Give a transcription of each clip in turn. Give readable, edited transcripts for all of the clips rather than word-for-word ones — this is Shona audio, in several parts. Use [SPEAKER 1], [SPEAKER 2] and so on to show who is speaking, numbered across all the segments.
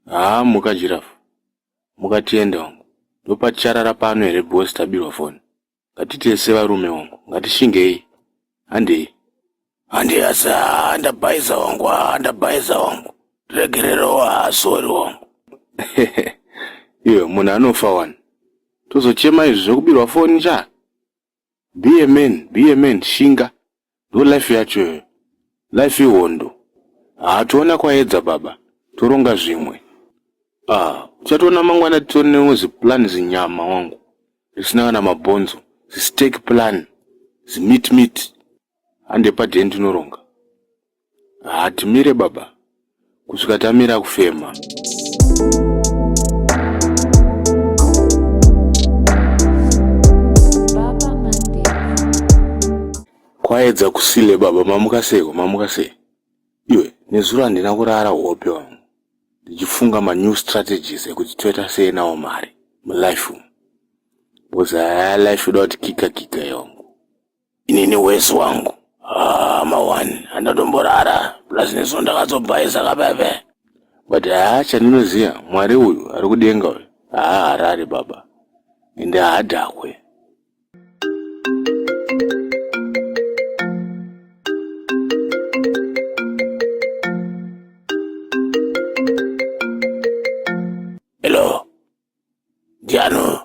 [SPEAKER 1] Haa muka giraffe. Muka tiende wangu. Ndopaticharara pano here boss tabirwa phone. Ngatitese sevarume wangu. Ngatishingei. Handei. Handei asi haa ndabhaiza wangu haa ndabhaiza wangu. Regererowo haa sorry wangu. Iwe munhu anofa wani. Tozochema izvi zvekubirwa foni cha. Be a man, be a man, shinga. Ndo life yacho iyoyo. Life ihondo. Haa toona kwaedza baba. Toronga zvimwe. Ah, uchatoona mangwana titori nerimwe ziplan zinyama wangu. Risina kana mabhonzo. Zistake plan. Zimeat meat. Hande paden tinoronga. Haa timire baba. Kusvika tamira kufema. Kwaedza kusile baba mamuka seiko mamuka sei? Iwe nezuro handina kurara hope wangu ndichifunga manew strategies ekuti toita sei nawo mari mulife umu because haya life yoda kuti kika kika yangu. Inini wesi wangu ah, mawani handatomborara plus nezuva ndakazobhaisa kabebe but haa chandinoziva mwari uyu ari kudenga uyu haa harari baba ende haadhakwe. Hello, ndiani?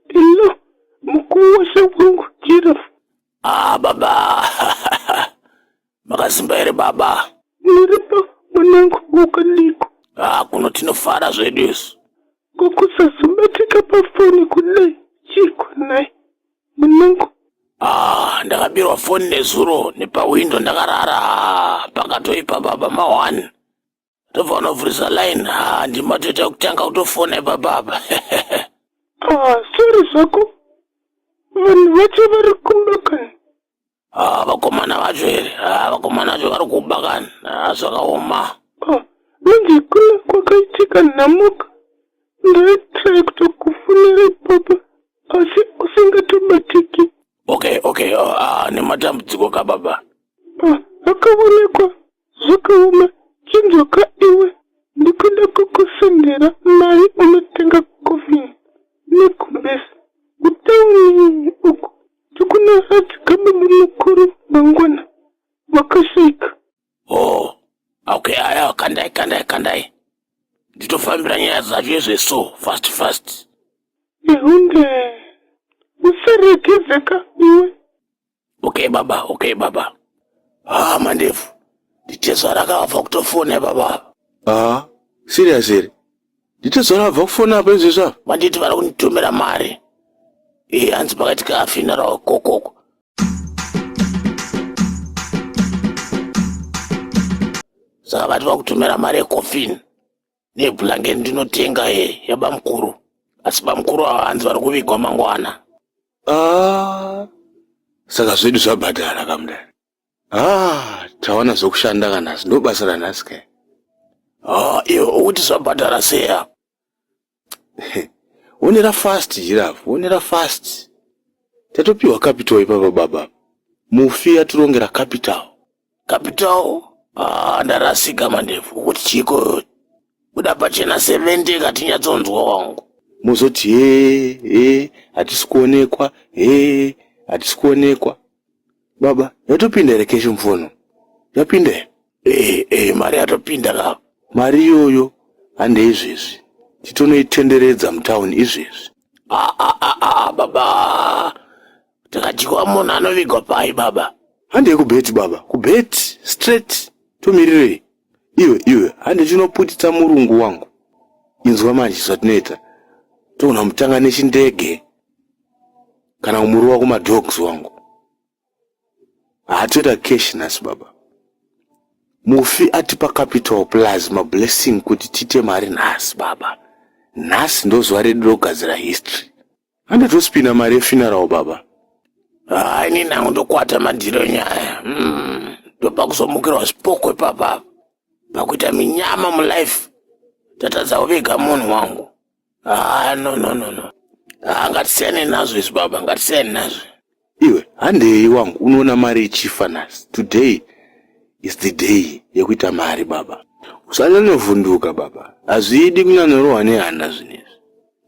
[SPEAKER 2] Hello, mukuwasha wangu Giraffe.
[SPEAKER 1] Ah, baba. Makasimba here baba?
[SPEAKER 2] Ndiripo mwanangu wakadiko.
[SPEAKER 1] Ah, kuno tinofara zvedu isu.
[SPEAKER 2] Ko kusazobatika pafoni kudai chiiko nhai mwanangu?
[SPEAKER 1] Ah, ndakabirwa foni nezuro nepawindo ndakarara. Ah, pakatoipa baba ma1. Tobva unovhurisa line. Ah, ndima toita kutanga kutofona ipapa apa.
[SPEAKER 2] Ah, sorry zvako. Vanhu vacho vari kumba kani.
[SPEAKER 1] Ah, vakomana vacho here? Ah, vakomana vacho vari kuba kani. Ah, zvakaoma.
[SPEAKER 2] Ah, manje kuna kwakaitika nhamuka. Ndaitry kutokufonera ipapa asi usingatobatiki.
[SPEAKER 1] Okay, okay. Oh, ah, nematambudziko ka baba.
[SPEAKER 2] Ah, akaonekwa Zvakaoma chinzwaka iwe ndikuda kukusendera mari unotenga coffin negumbeze kutown uku tikunoradzika baba mukuru mangwana vakashaika.
[SPEAKER 1] Oh, okay aya kandai kandai kandai nditofambira nyaya dzacho izve so fast fast.
[SPEAKER 2] Ehunde usaregedzeka iwe.
[SPEAKER 1] Okay baba, okay baba. Ah mandevu. Nditezvara akabva kutofona baba. Ah, serious here? Nditezvara abva kufona apa izvezvi apa? Vanditi vari kunditumira mari. Eh, hanzi pakati ka funeral kokoko. Saka vati vakutumira mari yecoffin. Neblanket ndinotenga ye yabamukuru. Asi bamukuru ava hanzi vari kuvigwa mangwana. Ah, saka zvedu zvabhadhara kamudari. Ah, tawana zvokushanda kanhasi ndo basa ranhasi kai. Ah, iwe ukuti zvabhadhara sei apa? Onera fast giraffe, onera fast. Tatopiwa capital ipapa baba. Mufi atirongera capital. Capital? Ah, ndarasika mandevu. Ukuti chiko? Buda pachena 70 katinyatsonzwa wangu. Mozoti he he hatisi kuonekwa he hatisi kuonekwa. Baba, yatopinda here keshi mufoni? Yapinda here? Eh, eh, mari yatopinda ka. Mari iyoyo hande izvezvi. Titonoitenderedza mutown izvezvi. Ah, ah, ah, ah, baba. Takadyiwa munhu anovigwa pai baba? Hande kubeti baba, kubeti straight. Tomirirei? Iwe iwe, hande tinoputitsa murungu wangu. Inzwa manje zvatinoita. Togona mutanga nechindege kana kumurova kumadogs wangu. Haatoita cash nhasi baba. Mufi atipa capital plus mablessing kuti tiite mari nhasi baba. Nhasi ndozuva redu rokugadzira history. Hande tospina mari yefuneral baba. Ah, ini nangu ndokwata madhiro nyaya. Mm, ndopakuzomukirwa zvipoko ipapa. Pakuita minyama mulife. Tatadza kuviga munhu wangu. Ah, no no no no. Ah, ngatisiyane nazvo izvi baba, ngatisiyane nazvo. Iwe, handei wangu, unoona mari ichifa nhasi. Today is the day yekuita mari baba. Usanyanyovhunduka baba, hazvidi kunyanyorohwa nehana zvinezvi.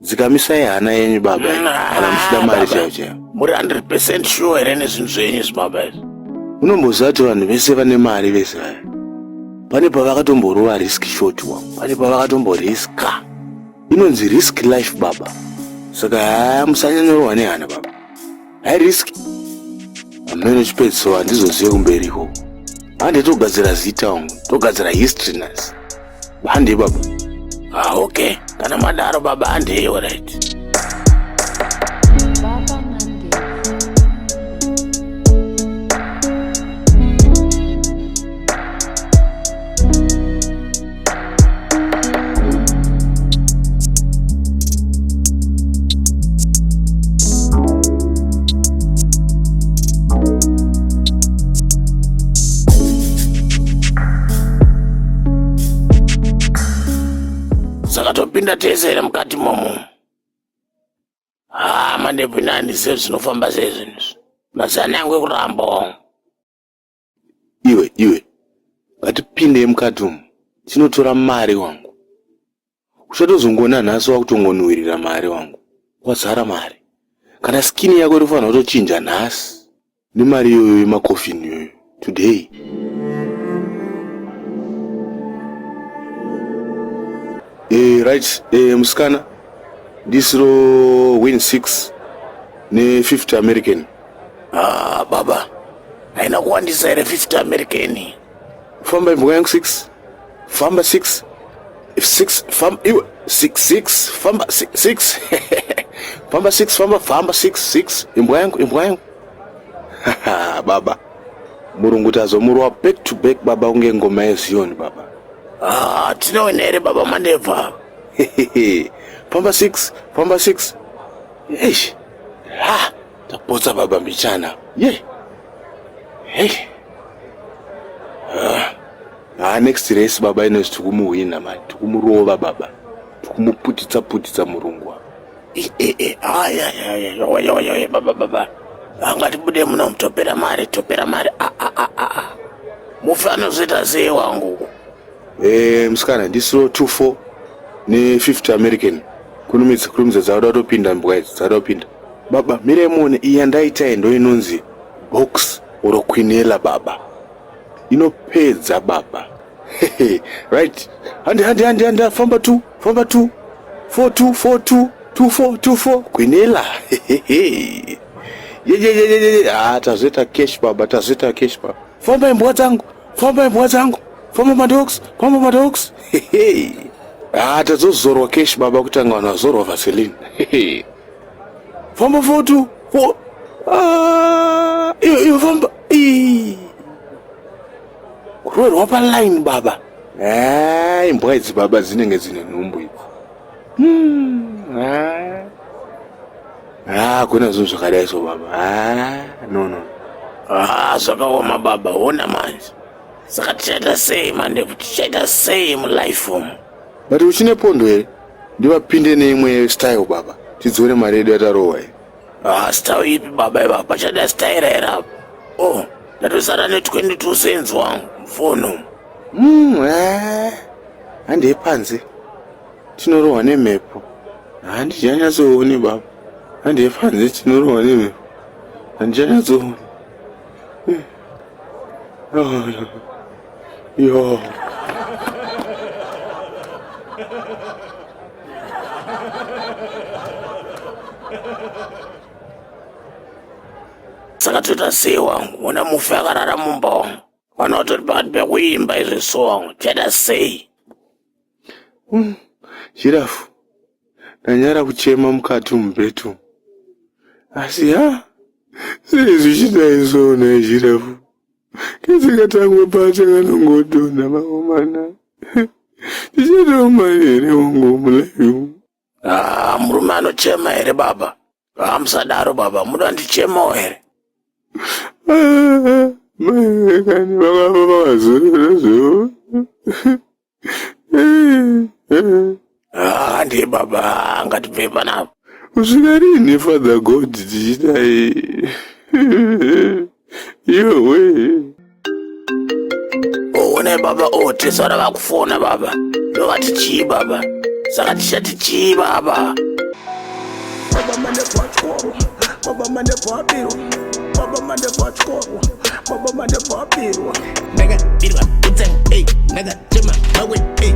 [SPEAKER 1] Dzikamisai hana yenyu baba, kana muchida mari chaiyo chaiyo.
[SPEAKER 3] Muri 100% sure here nezvinhu zvenyu izvi baba izvi?
[SPEAKER 1] Unomboziva kuti vanhu vese vane mari vese vaya pane pavakatomborova risk short wangu, pane pavakatomboriska. Inonzi risk life baba. Saka haa musanyanyorohwa nehana baba. Hai risk hameno chipedziso handizozive kumberi ikoko. Hande togadzira zita wangu, togadzira history nhasi. Hande baba.
[SPEAKER 3] Ah, okay. Kana madaro baba handei alright.
[SPEAKER 4] Baba Mandebvu.
[SPEAKER 3] Saka topinda tese here mukati momo? Ah, mandebvu nani sezvinofamba sei zvinhu izvi? Mazana yangu ekuramba wangu.
[SPEAKER 1] Iwe iwe, ngatipindei mukati umu tinotora mari wangu. Uchatozongoona nhasi wakutongonuhwirira mari wangu, wazara mari. Kana skin yako inofanira kutochinja nhasi nemari iyoyo yemakofini iyoyo today. Right, musikana ndisiro win 6 ne 50 American.
[SPEAKER 3] Ah, baba haina kuwandisa here 50 American?
[SPEAKER 1] Famba imbwa yangu 6 famba 6 6 famba iwe 6 6 famba 6 6 famba 6 famba famba 6 6 imbwa yangu imbwa yangu. Baba murungu tazomurwa back to back baba kunge ngoma yeZion baba.
[SPEAKER 3] Ah, tinoona here baba Mandebvu?
[SPEAKER 1] Famba 6 famba 6. Eish. Ha, tapotsa baba mbichana. Ye. Hey. Ah, next race baba ino tikumuhwina mani, tikumurova baba. Tikumuputitsa putitsa murungu apa.
[SPEAKER 3] Aya, baba baba. Angatibude muno topera mari, topera mari. Ah ah ah ah. Mufi anozoita sei wangu?
[SPEAKER 1] Musikana ndisiro 24 ne 50 American. Kurumidza kurumidza dzauda kutopinda mbwa idzi, dzauda kupinda. Baba, mirai muone iyi yandaita iyi ndo inonzi box or quinella baba. Inopedza baba. Right. Handi handi handi handi famba 2 famba 2 4 2 4 2 2 4 2 4 quinella. Ye ye ye ye ye. Ah, tazoita cash baba, tazoita cash baba. Famba imbwa dzangu, famba imbwa dzangu. Famba madogs, famba madogs. Ah, tazozorwa cash baba kutanga vanhu vazorwa Vaseline. Famba 4 2 4. Ah, iyo iyo famba. Kuroverwa pa line baba. Eh, imbwa idzi baba dzinenge dzine nhumbu idzi. Ah, kuna zvinhu zvakadai so baba. Ah, no no.
[SPEAKER 3] Ah, zvakaoma baba, ona manje. Saka tichaita sei Mandebvu, tichaita sei mulife umu?
[SPEAKER 1] But uchine pondo here? Ndivapinde neimwe style baba. Tidzore mari yedu yatarohwa iyi.
[SPEAKER 3] Ah, style ipi baba ivapa? Pachada style here apa? Oh, ndatosara ne 22 cents wangu mufoni umu.
[SPEAKER 1] Handei panze. Tinorohwa nemhepo. Handichanyatsooni baba. Handei panze tinorohwa nemhepo. Handichanyatsooni. Yo.
[SPEAKER 3] Saka toita sei wangu? Ona mufi akarara mumba wangu. Vana vatori pakati pekuimba izvi so wangu. Tichaita sei?
[SPEAKER 1] Jirafu, ndanyara kuchema mukati mubedroom. Asi ha, sei zvichidai so nhai jirafu? Kese katangwe pacho kanongodonha vakomana. Tichaitawo mari here wangu mulife umu?
[SPEAKER 3] Ah, murume anochema here baba? Ah, musadaro baba, muda ndichemawo here?
[SPEAKER 1] Ah, mai kani vakafa vakazorora zvo.
[SPEAKER 3] Ah, ndiye baba, ngatibve panapa.
[SPEAKER 1] Kusvika rini Father God tichidai? Yowe.
[SPEAKER 3] Oh, Fonai baba, o tezvara vakufona baba. Ndovati chii baba? Saka tichati chii baba?
[SPEAKER 4] Baba Mandebvu atyorwa, Baba Mandebvu abirwa, Baba Mandebvu atyorwa, Baba Mandebvu abirwa.
[SPEAKER 3] Ndakabirwa kutsenga, ei, ndakachema mawe, ei.